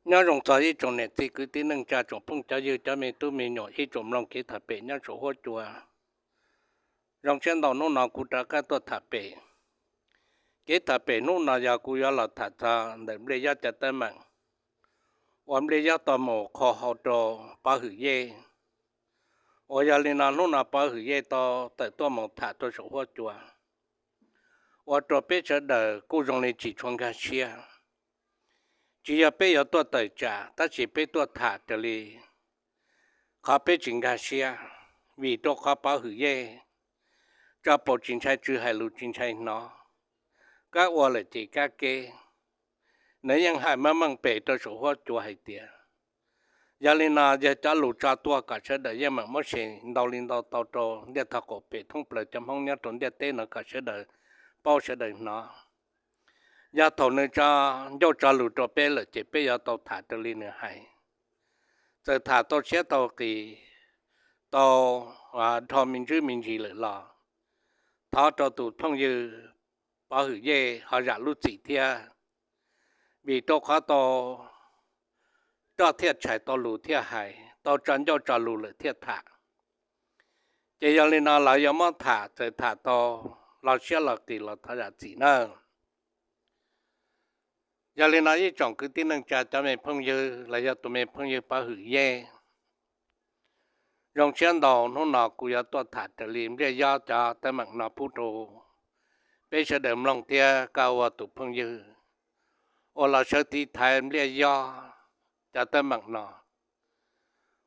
Nyob zoo txog ib tsoom niam txiv kwv tij neej tsa, tsoom phooj cov ywg, cov me tub me nyuam ib tsoom mloog kev tham pem nyob saum huab cua. Zoo siab ntau hnub no kuv rov qab tuaj tham pem. Kev tham pem hnub no yog kuv yuav los tham txog ntawm Npliaj Yob cov teeb meem uas Npliaj Yob tau mus qhau hau rau Pov Hwm Yej, uas yog li no hnub no Pov Hwm Yej tau tawm tuaj mus tham rau saum huab cua, ua rau peb sawv daws kuj zoo li tsis tshua nkag siab. Tsis yog peb yuav tuaj tawm tsam, tab sis peb tuaj tham raws li qhov peb tsis nkag siab, vim rau qhov Pov Hwm Yej tso paus tsis ntshai tsw, hais lus tsis ntshai hnov, kab ua lawm ces kab keb. Nws yeej hais meej meej pem rau saum huab cua hais tias, yog li no yog cov lus tso tuaj kom sawv daws yeej meem muab share ntau li ntau tau rau ntiaj teb qaum pem thoob plaws cov Hmoob nyob rau ntiaj teb no kom sawv daws paub sawv daws hnov. Yog thaum nws tso ncauj tso lus rau peb lawm ces peb yuav tau tham raws li nws hais. Txawm tham tau siab tau qis, tau dhau me ntsis me ntsis lawm los thov rau tus phooj ywg Pov Hwm Yej ho zam lub txim thiab, vim rau qhov tau roj thiaj tshais, tau lus thiaj hais, tau tso ncauj tso lus lawm thiaj tham. Ces yog li no lawv yuav muab tham, txawm tham tau loj siab loj qis los thov zam txim nawb. Yog li no ib tsoom kwv tij neej tsa, cov me phooj ywg los yog tus me phooj ywg Pov Hwm Yej, zoo siab ntau hnub no kuv yuav tuaj tham raws li Npliaj Yob cov teeb meem no pub rau peb sawv daws mloog thiab koj ua tus phooj ywg uas los sawv tiv thaiv Npliaj Yob cov teeb meem no.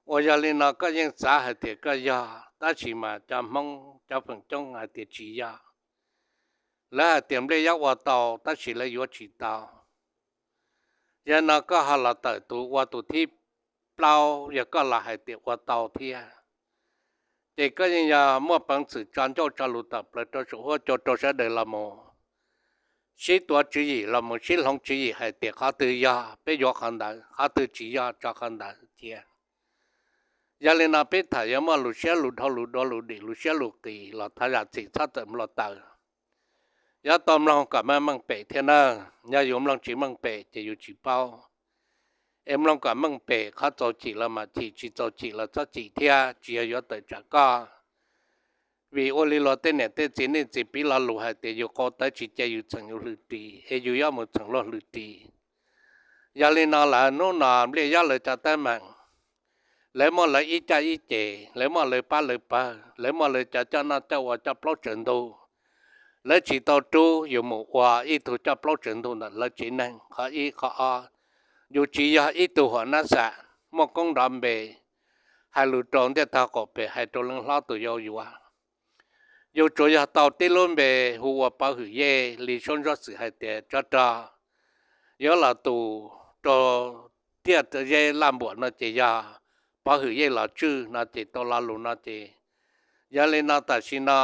Uas yog li no koj yeej xav hais tias koj yog, tab sis mas cov Hmoob cov feem coob hais tias tsis yog. Lawv hais tias Npliaj Yob ua tau, tab sis lawv yuav tsis tau. Yog no koj ho los tawm tus ua tus thib plaub, yog koj los hais tias ua tau thiab, ces koj yeej yog muaj peev xwm tso ncauj tso lus tawm plaws rau saum huab cua rau sawv daws los mus sib tuav tswv yim, los mus sib hloov tswv yim hais tias qhov twg yog peb yuav qhov ntawd, qhov twg tsis yog tso qhov ntawd cia. Yog li no peb tham yuav muaj lus siab lus dhau, lus dua lus dim, lus siab lus qis los thov zam txim txhob txawm mloog tawm. Yuav tau mloog kom meej meej pem thiab nawb, yog yus mloog tsis meej pem ces yus tsis paub. Es mloog kom meej pem, qhov txaus chim los mam chim, tsis txaus chim los txhob chim thiab, tsis yog yuav tawm tsam koj. Vim ua li luag tej niam tej txiv nej txiv piv lo lus hais tias yus qau tawv tsis cia yus txheem yus hlwm ris, es yus yuav mus txheem luag hlwm ris. Yog li no lawm hnub no Npliaj Yob lawv cov teeb meem, lawv muaj lawv ib caj ib ces, lawv muaj lawv pab lawv pawg, lawv muaj lawv cov coj noj coj ua coj plaub tsaws ntug. Lawv tsis tau rub yus mus ua ib tug coj plaub tsaws ntug ntawm lawv tsev neeg, qhov ib. Qhov ob, yus tsis yog ib tug huam nab xam muaj koob nrov npe hais lus rau ntiaj teb qaum pem, hais rau leej hlob tus yau yuav. Yus tsuas yog tau tib lub npe hu ua Pov Hwm Yej li suab ntsuab xwm hais tias tsov rog yuav los tus rau tiaj zeb laj npuam no ces yog Pov Hwm Yej los tswj no ces tau lo lus no ces. Yog li no tam sim no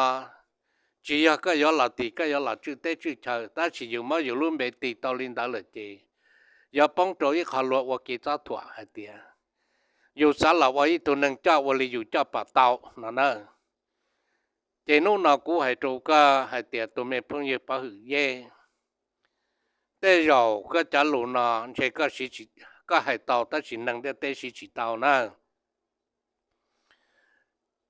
tsis yog koj yuav los tis, koj yuav los tswj teb tswj chaw, tab sis yus muab yus lub npe tis tau li ntawd lawm ces yuav poob rau ib qho luag ua kev txob thuam hais tias yus xav los ua ib tug neeg coj ua li yus coj pom tau no na. Ces hnub no kuv hais rau koj hais tias tus me phooj ywg Pov Hwm Yej, tej zaum koj cov lus no ntshe koj hais tau tab sis neeg ntiaj teb siv tsis tau na.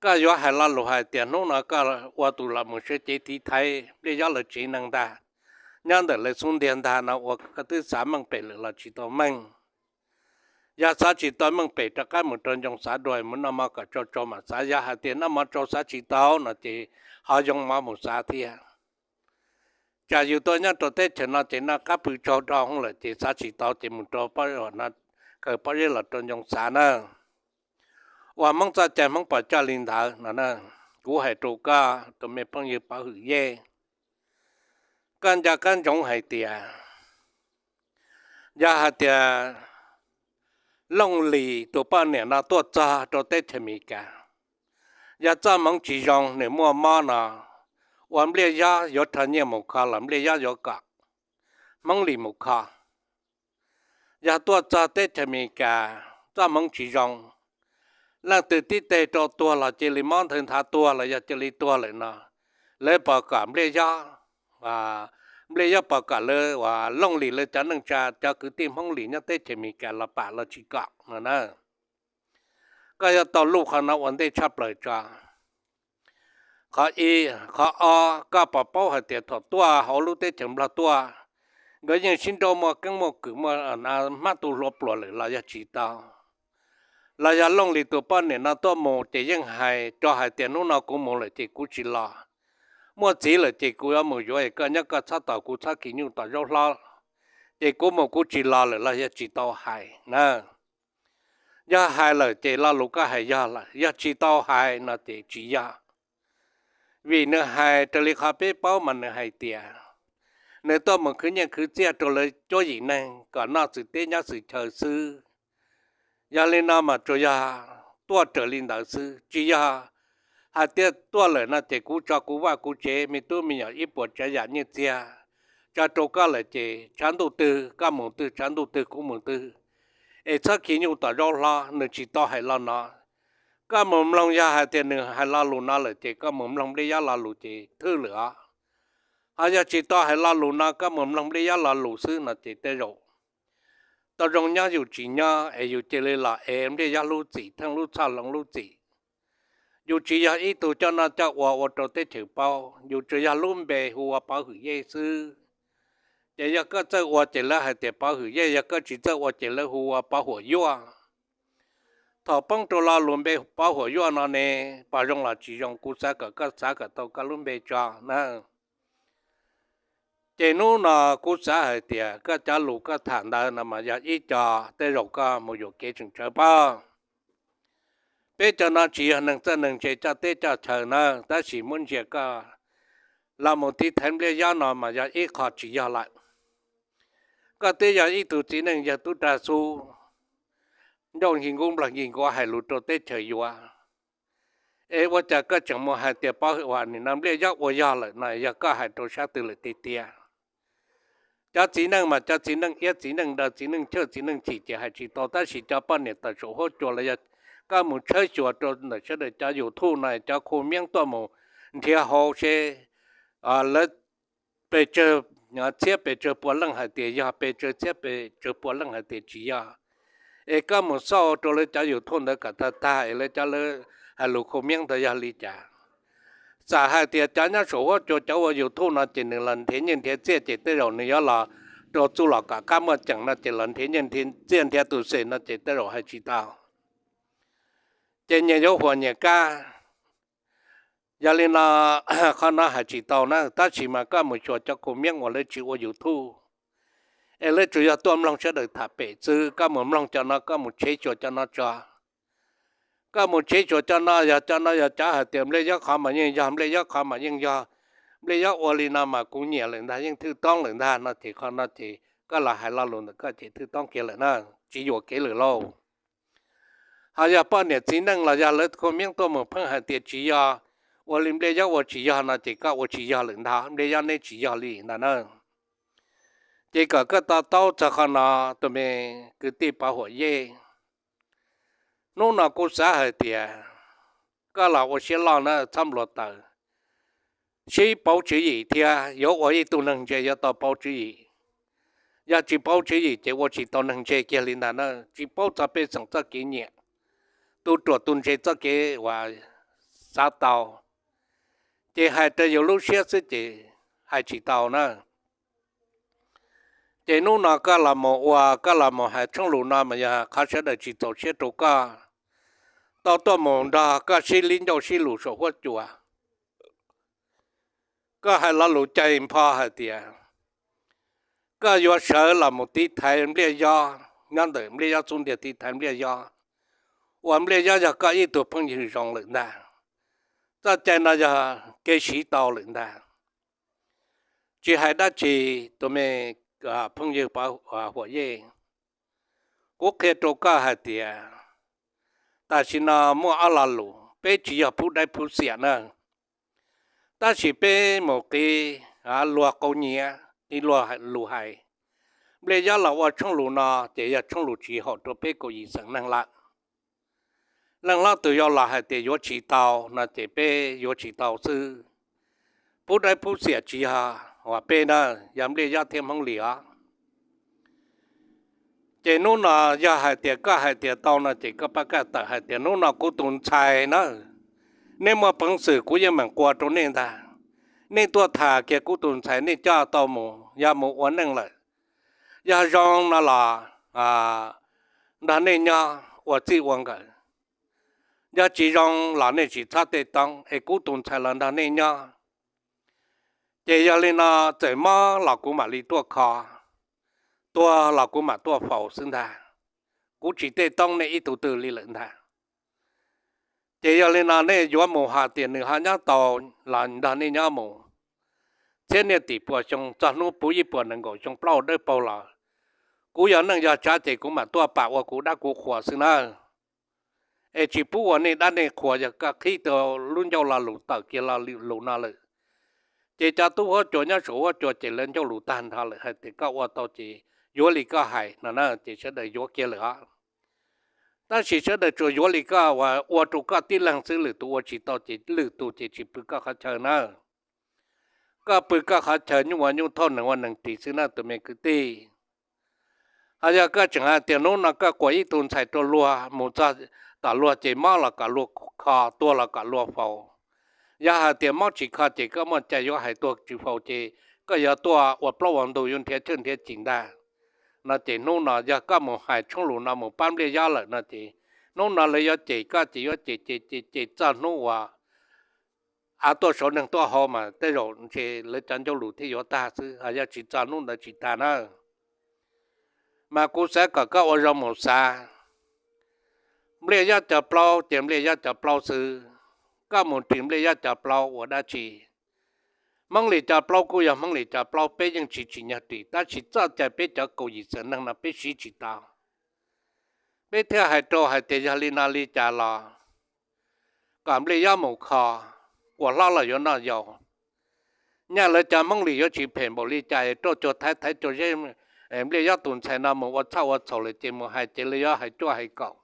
Koj yuav hais lo lus hais tias hnub no koj ua tus los mus sawv cev tiv thaiv Npliaj Yob lawv tsev neeg ntag, nyob ntawm lawv xub ntiag ntag no ua koj twb xav meej pem lawm los tsis tau meej. Yog xav tsis tau meej pem rov qab mus rau ncoo xav dua, mus noj mov kom tsau tsau mam xav. Yog hais tias noj mov tsau xav tsis tau no ces ho yoo mov mus xav thiab. Tsam yus tuaj nyob rau teb chaws no ces noj qab pw tsaug rau lawm ces xav tsis tau ces mus rau pob, kaw pob zeb los rau ncoo xav na. Ua Hmoob txoj cai Hmoob puas coj li ntawd no na. Kuv hais rau koj tus me phooj ywg Pov Hwm Yej, koj nco qab ntsoov hais tias yog hais tias Looj Lis tus poj niam no tuaj txog rau teb chaws Amelikas, yog txoj hmoov tsis zoo nws muaj mob no, ua Npliaj Yob yuav rho nyiaj mus kho los Npliaj Yob yuav kom Hmoob Lis mus kho. Yog tuaj txog teb chaws Amelikas txoj hmoov tsis zoo, leej twg tib teg rau tuag los cia li mob nthawv nthav tuag los yog cia li tuag lawm no, lawv puas kom Npliaj Yob, a, Npliaj Yob pom kom lawv uas Looj Lis lawv cov neej tsa cov kwv tij Hmoob Lis nyob teb chaws Amelikas los pam los tsis kom no na. Koj yuav tau luj qhov no ua ntej tshaj plaws tso. Qhov ib, qhov ob, koj puas paub hais tias thaum tuaj hauv lub teb chaws Nplog tuaj, nkawd yeej sib nrauj muaj keeb muaj kwm muaj hmab tu hlua pluas lawm los yog tsis tau? Los yog Looj Lis tus poj niam no tuaj mus ces yeej hais rau hais tias hnub no kuv mus lawm ces kuv tsis los, muaj txiv lawm ces kuv yuav mus yuav, koj nyob koj txhob tos kuv txhob khi nyuj tom zaub hlob, ces kuv mus kuv tsis los lawm los yog tsis tau hais na? Yog hais lawm ces lo lus koj hais yog lawm, yog tsis tau hais no ces tsis yog. Vim nws hais raws li qhov peb paub mas nws hais tias nws tuaj mus khwv nyiaj khwv txiaj rau lawv cuab yim neeg kom noj txwm teb nyob txwm chaw xwb. Yog li no mas tsuas yog tuaj raws li ntawd xwb, tsis yog hais tias tuaj lawm no ces kuv tso kuv vaj kuv tsev me tub me nyuam ib puas tsav yam nyiaj txiag tso rau koj lawm ces tshav ntuj twg koj mus twg, tshav ntuj twg kuv mus twg, es txhob khi nyuj tom zaub hlob, nws tsis tau hais lo no. Koj mus mloog, yog hais tias nws hais lo lus no lawm ces koj mus mloog Npliaj Yob lo lus ces thwj lawm os. Ho yog tsis tau hais lo lus no koj mus mloog Npliaj Yob lo lus xwb no ces tej zaum tau zoo nyob yus tsis nyob es yus cia li los ev Npliaj Yob lub txim, theej lub txhoj hloov lub txim. Yus tsis yog ib tug coj noj coj ua ua rau teb chaws paub, yus tsuas yog lub npe hu ua Pov Hwm Yej xwb. Ces yog koj txawj ua ces lawv hais tias Pov Hwm Yej, yog koj tsis txawj ua ces lawv hu ua Pov Huam Yuaj. Thaum poob rau lo lus npe Pov Huam Yuaj no ne, puas zoo los tsis zoo, kuv xav kom koj xav kom tau koj lub npe tso na. Ces hnub no kuv xav hais tias koj cov lus koj tham ntawd no mas yog ib co tej zaum koj mus yuam kev tseem tsawv pob. Peb cov no tsis yog neeg txawj neeg ntse coj teb coj chaw na, tab sis muab ntsia koj los mus tiv thaiv Npliaj Yob no mas yog ib qho tsis yog lawm. Koj twb yog ib tug txiv neej yawg tub rag xub, ncauj nkig nkub nplog nkig nkuav hais lus rau teb chaws yuav, es ua cas koj tseem mus hais tias Pov Hwm, nim no Npliaj Yob ua yog lawm no, yog koj hais rau sab twg lawm tiag tiag? Cov txiv neej mas cov txiv neej iab txiv neej daw txiv neej chawj txiv neej chim ces hais tsis tau, tab sis cov poj niam tawm saum huab cua los yog koj mus tshawb xyuas rau ntawm sawv daws cov YouTube no cov khu miab tuaj mus nrhiav hauv seb lawv pes tsawg txhiab pes tsawg pua leej hais tias yog, pes tsawg txhiab pes tsawg pua leej hais tias tsis yog. Es koj mus xauj rau lawv cov YouTube ntawd kom tag tag es lawv cov lawv hais lus khu miab ntawd yog li cas. Txawm hais tias cov nyob saum huab cua cov ua YouTube no ces nws los nrhiav nyiaj nrhiav txiaj ces tej zaum nws yuav los rau txuj los kom qab muaj ceem no ces los nrhiav nyiaj nrhiav txiaj nrhiav tus xes no ces tej zaum hais tsis tau. Ces nyias yuav huam nyias kab. Yog li no qhov no hais tsis tau na, tab sis mas koj mus xyuas cov khu miab uas lawv tsis ua YouTube es lawv tsuas yog tuaj mloog sawv daws tham pem xwb, koj mus mloog cov no, koj mus tsheb xyuas cov no tso. Koj mus tsheb xyuas cov no, yog cov no yog cov hais tias Npliaj Yob qhov mas yeej yog, Npliaj Yob qhov mas yeej yog, Npliaj Yob ua li no mas kuv nyiam lawm ntag, yeej thwj toob lawm ntag no ces qhov no ces koj los hais lo lus ntawm koj ces thwj toob kiag lawm na, tsis yuam kev lawm lauj. Ho yog poj niam txiv neej los yog lawv khu miab tuaj mus pheej hais tias tsis yog, ua li Npliaj Yob ua tsis yog no ces koj ua tsis yog lawm ntag, Npliaj Yob neb tsis yog li ntag na. Ces kom koj to taub txog qhov no, tus me kwv tij Pov Huam Yej. Hnub no kuv xav hais tias koj los ua siab loj na, txhob npluav taws, sib pauv tswv yim thiab. Yuav ua ib tug neeg ntse yuav tau pauv tswv yim. Yog tsis pauv tswv yim ces ua tsis tau neeg ntse kiag li ntag na. Tsis paub txog pej xeem txoj kev nyiam, tus ruam tus ntse txoj kev uas xav tau, ces hais raws yus lub siab xwb ces hais tsis tau na. Ces hnub no koj los mus ua, koj los mus hais tshooj lus no mas yog qhov sawv daws tsis txaus siab rau koj, tau tuaj mus nrog koj sib lib ncauj sib lus saum huab cua. Koj hais lo lus cai npho hais tias koj yuav sawv los mus tiv thaiv Npliaj Yob, nyob ntawm Npliaj Yob xub ntiag tiv thaiv Npliaj Yob, uas Npliaj Yob yog koj ib tug phooj ywg zoo lawm ntag. Txoj cai no yog kev siv tau lawm ntag. Tsis hais dab tsi, tus me phooj ywg Pov Huam Yej, kuv qhia rau koj hais tias tam sim no muaj ob lo lus, peb tsis yog phub daib phub xiam na, tab sis peb mus qiv luag qau nyiav, qiv luag lus hais. Npliaj Yob los ua tshooj lus no ces yog tshooj lus tsis haum rau peb kaum yim xeem neeg lawm. Leej hlob tus yau los hais tias yuav tsis tau no ces peb yuav tsis tau xwb. Phub daib phub xiam tsis yog uas peb na, yog Npliaj Yob thiab Hmoob Lis os. Ces hnub no yog hais tias koj hais tias tau no ces koj pab kaj tawm hais tias hnub no kuv tus ntxhais na, nej muaj peev xwm kuv yeej meem qua rau nej ntag. Nej tuaj tham kiag kuv tus ntxhais nej coj tau mus, yog mus ua neej lawm, yog zoo no los nrog nej nyob ua txij ua nkawm, yog tsis zoo los nej tsis txhob tej toob es kuv tus ntxhais los nrog nej nyob. Ces yog li no txawm mob los kuv mam li tuaj kho, tuag los kuv mam tuaj faus xwb ntag. Kuv tsis tej toob nej ib tug twg li lawm ntag. Ces yog li no nej yuav mus hais tias nws ho nyob tau los nrog nej nyob mus txhiab niaj tim puas xyoo txog hnub puv ib puas nees nkaum xyoo plaub dawb paug los, kuv yog neej yog tsav ces kuv mam tuaj pam ua kuv dab kuv qhuas xwb nawb. Es tsis pub ua nej dab nej qhuas, yog koj qhib tau lub ncauj lo lus tawm kiag lo lus no lawm, ces cov tub huab cua nyob saum huab cua ces lawv ncauj lus tag nrho lawm hais tias koj ua tau ces yuav li koj hais no na ces sawv daws yuav kiag lawm os. Tab sis sawv daws tsuas yuav li koj uas ua rau koj tib leeg xwb, lwm tus ua tsis tau ces lwm tus ces tsis pw koj qhov chaw na. Koj pw koj qhov chaw nyuj ua nyuj thauj nees ua nees ris xwb na tus me kwv tij. Ho yog koj tseem hais tias hnub no koj quas ib tug ntxhais rau luag mus txog tom luag ces mob los kom luag kho, tuag los kom luag faus. Yog hais tias mob tsis kho ces koj muaj cai yuav hais tuag tsis faus ces koj yuav tuaj ua plaub ua ntug yuav nrhiav chawj nrhiav chim ntag. No ces hnub no yog koj mus hais tshoob lus no mus pab Npliaj Yob lawm no ces hnub no lawv yuav cem koj ces yuav cem cem cem cem txog hnub uas av tuaj saud neeg tuaj hauv mas tej zaum ntshe lawv cov ncauj lus thiaj yuav tag xwb, yog tsis txog hnub ntawd tsis tag na. Mas kuv xav kom koj ua zoo mus xav, Npliaj Yob cov plaub ces Npliaj Yob cov plaub xwb, koj mus ris Npliaj Yob cov plaub ua dab tsi? Hmoob Lis cov plaub kuj yog Hmoob Lis cov plaub, peb yeej tsis tsim nyog ris, tab sis txoj cai peb cov kaum yim xeem neeg no peb siv tsis tau. Peb thiaj hais rau hais tias yog li no li cas los kom Npliaj Yob mus kho, kua hlob los yuav noj yau. Nyaj lawv cov Hmoob Lis yuav tsis phem npaum li cas es rauj cuag thaiv thaiv cuag zeb, Npliaj Yob tus ntxhais no mus ua txhaj ua txhaum lawm ces mus hais ces lawv yuav hais cuaj hais kaum.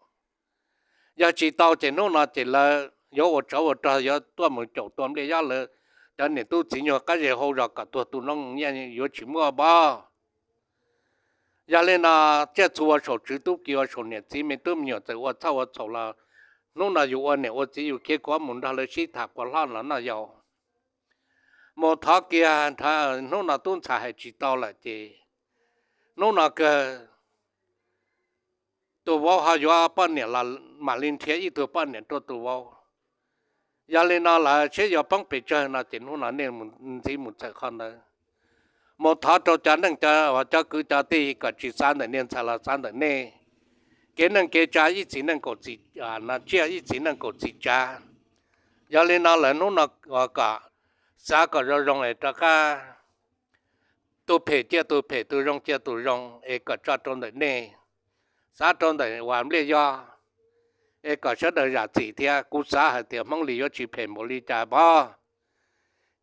Yog tsis tau ces hnub no ces lawv yuav ua tsov ua rog yuav tuaj mus caum tua Npliaj Yob lawv cov niam tub txiv nyuag qab zej hauv zos kom tuag tu noob, yuav tsis muaj pob. Yog li no, tsiaj txhu ua saum tswv tub ki ua saum niam txiv, me tub me nyuam txawm ua txhaj ua txhaum los hnub no yus ua niam ua txiv yus khiav kuv mus nrog lawv sib tham kua hlob los noj yau. Mus thov kiag, hnub no tub ntxhais hais tsis tau lawm ces hnub no kawg tus vauv ho yuav poj niam los mam li nrhiav ib tug poj niam rau tus vauv. Yog li no lawv seb yuav poob pes tsawg no ces hnub no nej ntxiv mus txawm qhov ntawd, mus thov rau cov neej cov kwv cov tij kom tsis xav ntawm niag ntxhais los xav ntawm nej. Kev neej kev tsav ib txhis neej kaum txhis, tsiaj ib txhis neej kaum txhis tsav. Yog li no lawv hnub no kom xav kom zoo zoo es rov qab, tus phem cia tus phem, tus zoo cia tus zoo es kom tso rau ntawm nej, xav rau ntawm uas Npliaj Yob es kom sawv daws zam txim thiab. Kuv xav hais tias Hmoob Lis yuav tsis phem npaum li cas pob.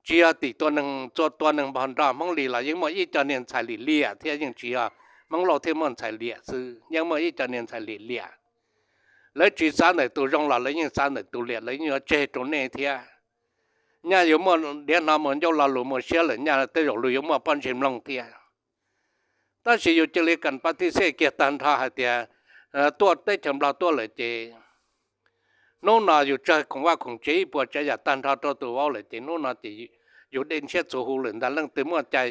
Tsis yog tim tua neeg, txua tua neeg npog nroj, Hmoob Lis los yeej muaj ib co niag ntxhais lim liam thiab, yeej tsis yog Hmoob Lauj thiaj muaj ntxhais liam xwb, yeej muaj ib co niag ntxhais lim liam. Lawv tsis xav ntawm tus zoo los lawv yeej xav ntawm tus liam, lawv yeej yuav tseg rau nej thiab. Nyaj yuav muaj diav hno mus ncauj lo lus muaj siab lawm, nyaj tej zaum luag yuav muaj pob ntseg mloog thiab. Tab sis yus cia li kam pas tij xej kiag tag nrho hais tias tuaj teb chaws Nplog tuaj lawm ces hnub no yus tsawg khoom vaj khoom tsev ib puas tsav yam tag nrho rau tus vauv lawm ces hnub no ces yus dej ntshiab txhuv hu lawm ntag. Leej twg muaj cai,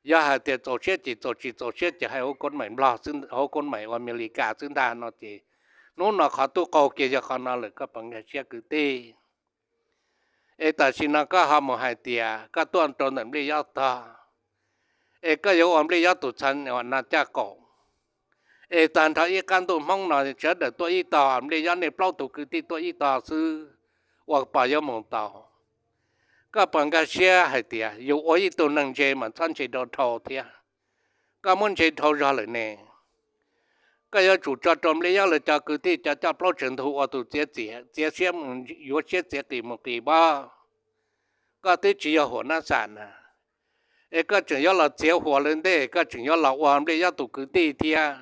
yog hais tias txaus siab ces txaus, tsis txaus siab ces hais hauv koob maim Nplog, hauv koob maim ua Amelikas xwb ntag no ces hnub no qhov tub qaug kiag yog qhov no lawm, koj puas nkag siab kwv tij? Es tam sim no koj ho mus hais tias koj tuaj rau ntawm Npliaj Yob tog, es koj yuav ua Npliaj Yob tus txha no caj qaum, es tag nrho ib qab ntuj Hmoob no sawv daws tuaj ib tog, Npliaj Yob nej plaub tus kwv tij tuaj ib tog xwb, ua pog yuav mus tau. Koj puas nkag siab hais tias yus ua ib tug neeg ntse mas txhob ntse dhau dhau thiab? Koj muab ntse dhau zog lawm ne. Koj yuav tsum tso rau Npliaj Yob lawv cov kwv tij cov coj plaub tsawg ntug ua tus txiav txim, txiav siab, yuav siab txiav qis mus qis pob. Koj twb tsis yog huam nab xam na, es koj tseem yuav los txiav huam lawv ntej, koj tseem yuav los ua Npliaj Yob tus kwv tij thiab.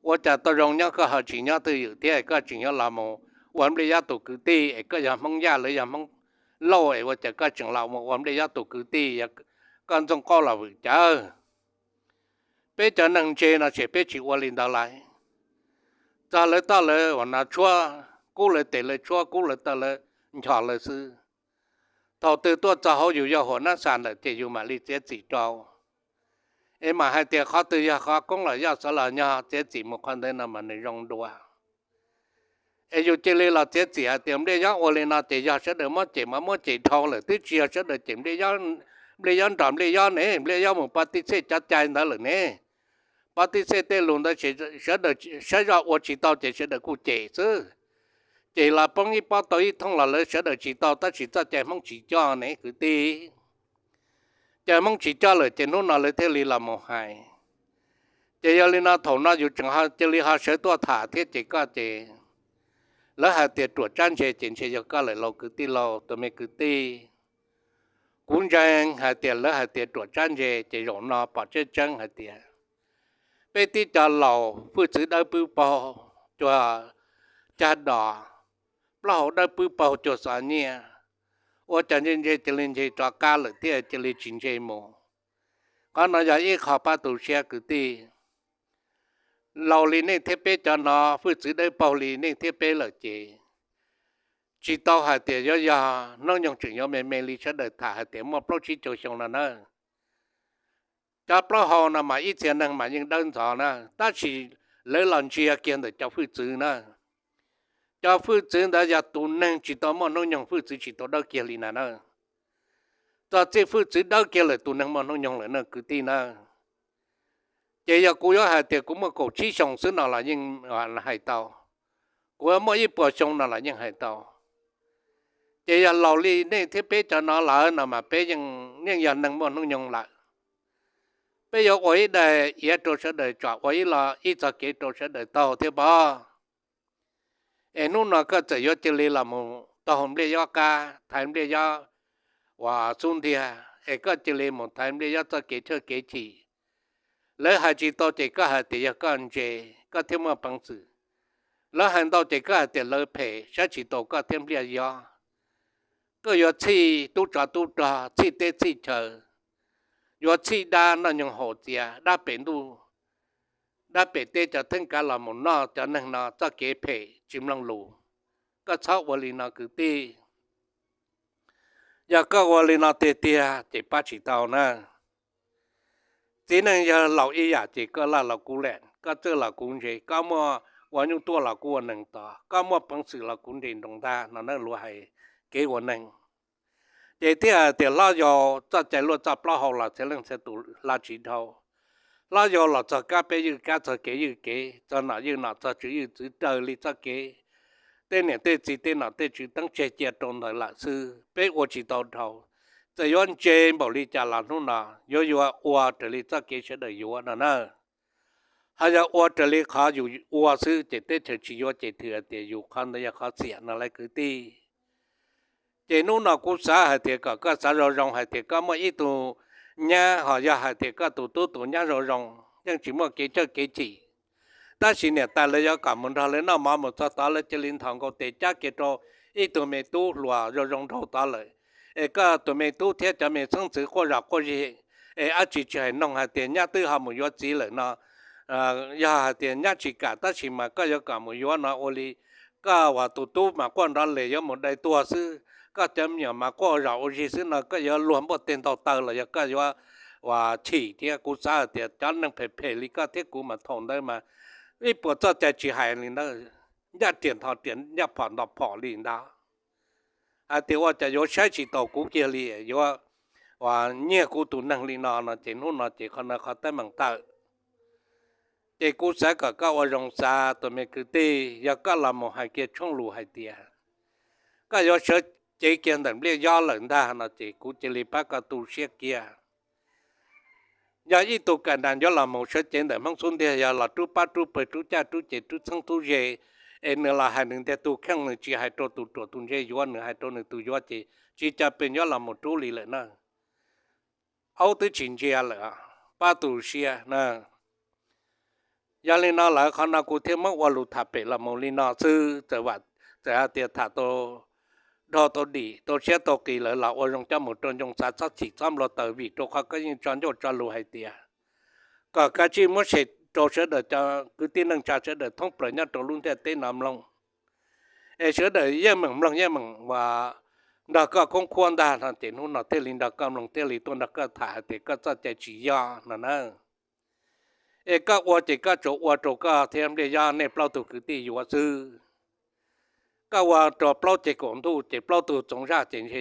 Ua cas tau zoo nyob koj ho tsis nyob twj ywm thiab, koj tseem yuav los mus ua Npliaj Yob tus kwv tij, es koj yog Hmoob Yaj lawv yog Hmoob Lauj es ua cas koj tseem los mus ua Npliaj Yob tus kwv tij? Yog koj ntxooj qauj los vwm cawv. Peb cov neeg ntse no ces peb tsis ua li ntawd lais. Txog lawv toj lawv uas no tshuab, kub lawv tes lawv tshuab, kub lawv taw lawv nchos lawv xwb. Thaum twg tuaj txog hauv yus yog huam nab xas ntawm ces yus mam li txiav txim rau. Es mam hais tias qhov twg yog qhov koob los yoj xov los nyog txiav txim mus qhov ntawd no mas nws zoo dua. Es yus cia li los txiav txim hais tias Npliaj Yob ua li no ces yog sawv daws muab cem mas muab cem dhau lawm, twb tsis yog sawv daws cem Npliaj Yob, Npliaj Yob nrog Npliaj Yob ne, Npliaj Yob mus pov tij xej cov cai ntawd lawm ne. Pov tij xej tej lus ntawd sawv daws saib zoj ua tsis tau ces sawv daws kuj cem xwb. Ces los poob ib pob tau ib thooj los lawv sawv daws tsis tau, tab sis txoj cai Hmoob tsis coj ne kwv tij. Cai Hmoob tsis coj lawm ces hnub no lawv thiaj li los mus hais. Ces yog li no thaum no yus tseem cia li ho sawv tuaj tham thiab ces koj ces lawv hais tias ruam tsab ntse ces ntshe yog koj lawm lauj kwv tij lauj, tus me kwv tij. Kuv ntseeg hais tias lawv hais tias ruam tsab ntse ces zaum no pom tseeb tseeb hais tias peb tib co laus hwj txwv dawb pwb paug, cua cag dos, plaub hau dawb pwb paug cua xov nyiaj, ua cov ntse ntse cia li ntse rov qab lawm thiab cia li tsis ntse mus. Qhov no yog ib qho pab tu siab kwv tij. Laus li nej thiab peb cov no, hwj txwv dawb paug li nej thiab peb lawm ces tsis tau hais tias yuav yog hnub nyoog tseem yuav me me li sawv daws tham hais tias muaj plaub tsib caug xyoo no na. Cov plaub hau no mas ib txhia neeg mas yeej dawb ntxov na, tab sis lawv los ntsia kiag ntawm cov hwj txwv na. Cov hwj txwv ntawd yog tus neeg tsis tau muaj hnub nyoog hwj txwv tsis tau dawb kiag li na na. Txog txij hwj txwv dawb kiag lawm tus neeg muaj hnub nyoog lawm na kwv tij na. Ces yog kuv yuav hais tias kuv muaj kaum tsib xyoo xwb no los yeej hais tau, kuv muaj ib puas xyoo no los yeej hais tau. Ces yog laus li nej thiab peb cov no lawm no mas peb yeej yog neeg muaj hnub nyoog lawm. Peb yuav ua ib daim iav rau sawv daws tsom, ua ib lo ib txoj kev rau sawv daws taug thiab pob. Es hnub no koj txawm yuav cia li los mus taug Npliaj Yob qab, thaiv Npliaj Yob uas xub ntiag, es koj cia li mus thaiv Npliaj Yob txoj kev chawj kev chim. Lawv hais tsis tau ces koj hais tias yog koj ntse, koj thiaj muaj peev xwm. Lawv hais ntau ces koj hais tias lawv phem, saib tsis taus koj thiab Npliaj Yob. Koj yuav txhij tub tsov tub rog, txhij teb txhij chaw, yuav txhij dab noj nyoog haus txias, dab pem ntuj, dab pem teb cov theeb kav los mus noj cov neeg no txoj kev phem tsis mloog lus. Koj txhob ua li no kwv tij. Yog koj ua li no tiag tiag ces pab tsis tau na. Txiv neej yog laus ib yam ces koj laj los kuv lem, koj txawj los kuv ntse, koj muaj ua nyuj tuaj los kuv ua nees tod, koj muaj peev xwm los kuv nres nroos ntag no na, luag hais kev ua neeg. Ces thiaj hais tias hlob yau txoj cai luaj txoj plaub hau los txhia leej txhia tus hla tsis dhau. Hlob yau los txog kab peb ywj kab, txog kev ywj kev, txog nom ywj nom, txog tswv ywj txwv, raws li txoj kev tej niam tej txiv tej nom tej tswv teeb tseg cia rau ntawd lawm xwb, peb ua tsis tau dhau. Txawm yuav ntse npaum li cas los hnub no yuav yuav ua raws li txoj kev sawv daws yuav no na. Ho yog ua raws li qhov yus ua xwb ces teb chaws tsis yuav ces thwm hais tias yus qhov ntawd yog qhov txiam no lauj kwv tij. Ces hnub no kuv xav hais tias kom koj xav zoo zoo hais tias koj muaj ib tug nyab, ho yog hais tias koj tus tub tus nyab zoo zoo, yeej tsis muaj kev chawj kev chim. Tab sis niam tais lawv yuav kom mus nrog lawv noj mov mus txog tod lawv cia li nthos nkaus tes cab kiag rau ib tug me tub hluas zoo zoo nraug tod lawm. Es koj tus me tub thiab cov me xeeb ntxwv quaj zom quaj zig, es dab tsi tsis hais noog hais tias nyab twb ho mus yuav txiv lawm no, yog hais tias nyab tsis kam tab sis mas koj yuav kom mus yuav no ua li koj uas tus tub mas quaj nrov les yuav mus dai tuag xwb, koj cov me nyuam mas quaj ua zom ua zig xwb no koj yuav luag npuaj teg ntaug taw los yog koj yuav uas chim thiab. Kuv xav hais tias cov neeg phem phem li koj thiab kuv mas thaum ntawd mas ib puas txoj cai tsis hais li ntawd, ncaj riam nto riam, ncaj phom nto phom li ntawd. Hais tias ua cas yuav saib tsis taus kuv kiag li, yuav uas nyiag kuv tus neeg li no no ces hnub no ces qhov no qhov teeb meem tawm. Ces kuv xav kom koj ua zoo xav tus me kwv tij, yog koj los mus hais kiag tshoob lus hais tias koj yuav sawv cev kiag ntawm Npliaj Yob lawm ntag no ces kuv cia li pab koj tu siab kiag. Yog ib tug kam nras yuav los mus sawv cev ntawm Hmoob xub ntiag, yog los rub pab rub pawg rub caj rub ces rub txheeb rub ze, es nws los hais nws ntiag tug kheej, nws tsis hais rau tus ruam tus ntse yuav, nws hais rau nws tus yuav ces tsis cas pes yuav los mus rub li lawm na. Aub twb tsis ntsia lawm, pab tu siab na. Yog li no lawm qhov no kuv thiaj muab ua lus tham pem los mus li no xwb, txawm hais tias tham tau dhau tau dim tau siab tau qis lawm los ua zoo coj mus rau ncoo, xav txhob chim txhob npau taws, vim rau qhov koj yeej tso ncauj tso lus hais tias kom kav tsij muab sem rau sawv daws cov kwv tij neej tsa sawv daws thoob plaws nyob rau lub ntiaj teb no mloog. Es sawv daws yeej meem mloog yeej meem ua nrog koj khoob khuab ntag no ces hnub no thiaj li nrog koj mloog thiaj li tuaj nrog koj tham hais tias koj txoj cai tsis yog no na. Es koj ua ces koj tsuas ua rau koj thiab Npliaj Yob nej plaub tug kwv tij yuav xwb. Koj ua rau plaub ceg kaum ntuj ces plaub tug Txoov Zaj ces ntshe,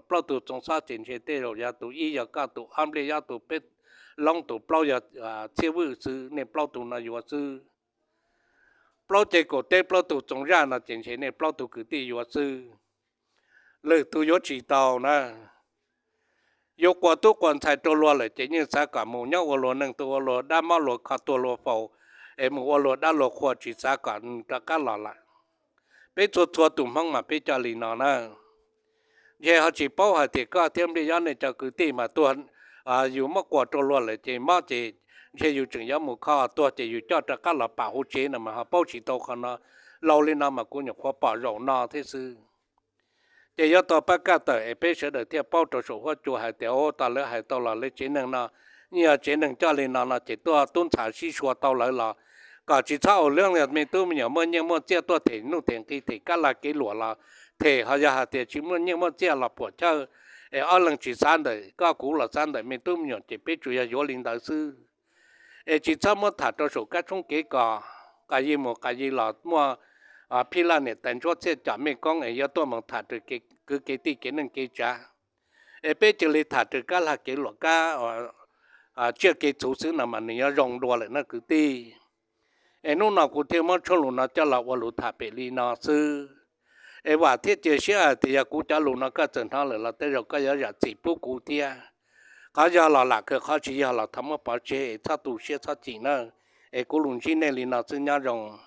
plaub tug Txoov Xob ces ntshe tej zaum yog tus ib yog koj, tus ob Npliaj Yob, tus peb Loob, tus plaub yog Txhiaj Vwj xwb, nej plaub tug no yuav xwb. Plaub ceg kaum teb plaub tug Txoov Zaj no ces ntshe nej plaub tug kwv tij yuav xwb. Lwm tus yuav tsis tau na. Yuav quas tub quas ntxhais rau luag lawm ces yeej xav kom mus nyob ua luag neeg, tua ua luag dab, mob luag kho, tuag luag faus, es mus ua luag dab luag qhua, tsis xav kom rov qab los lawm. Peb txhua txhua tus Hmoob mas peb coj li no na. Ntshe ho tsis paub hais tias koj thiab Npliaj Yob nej cov kwv tij mas tuag, yus muab quas rau luag lawm ces mob ces ntshe yus tseem yuav mus kho, tuag ces yus coj rov qab los pam hauv tsev no mas ho paub tsis tau qhov no. Laus li no mas kuv nyuam qhuav pom zaum no thiab xwb. Ces yuav tau pab kaj tawm es peb sawv daws thiaj paub rau saum huab cua hais tias, o, tas lawv hais tau los lawv tsev neeg no yeej yog tsev neeg coj li no no ces tuaj tub ntxhais sib sua tau lawv los kom tsis txhob ua lwj, yog me tub me nyuam muaj nyiaj muaj txiaj tuaj them nuj them nqi them kab lag kev luam los them, ho yog hais tias tsis muaj nyiaj muaj txiaj los puam chawj, es ob leeg tsis xav ntawm koj kuv los xav ntawm me tub me nyuam ces peb tsuas yog yuav li ntawd xwb. Es tsis txhob muab tham rau saum kab tshoob kev kos, qas yig mus qas yig los muaj phij laj niam tais ntsuab txhiaj com mej koob es yuav tuaj mus tham raws kwv kev tij kev neej kev tsav. Es peb cia li tham raws kab lag kev luam kab tsiaj kev txhu xwb no mas nws yuav zoo dua lawm na kwv tij. Es hnub no kuv thiaj muab tshuaj lus no coj los ua lus tham pem li no xwb. Es vam thiab cia siab hais tias yog kuv cov lus no koj txawm hnov lawm los tej zaum koj yuav zam txim pub kuv thiab. Qhov yog los lam kawg, qhov tsis yog los thov muab pov tseg es txhob tu siab txhob chim na. Es kuv lus ntsib nej li no xwb, nyob zoo.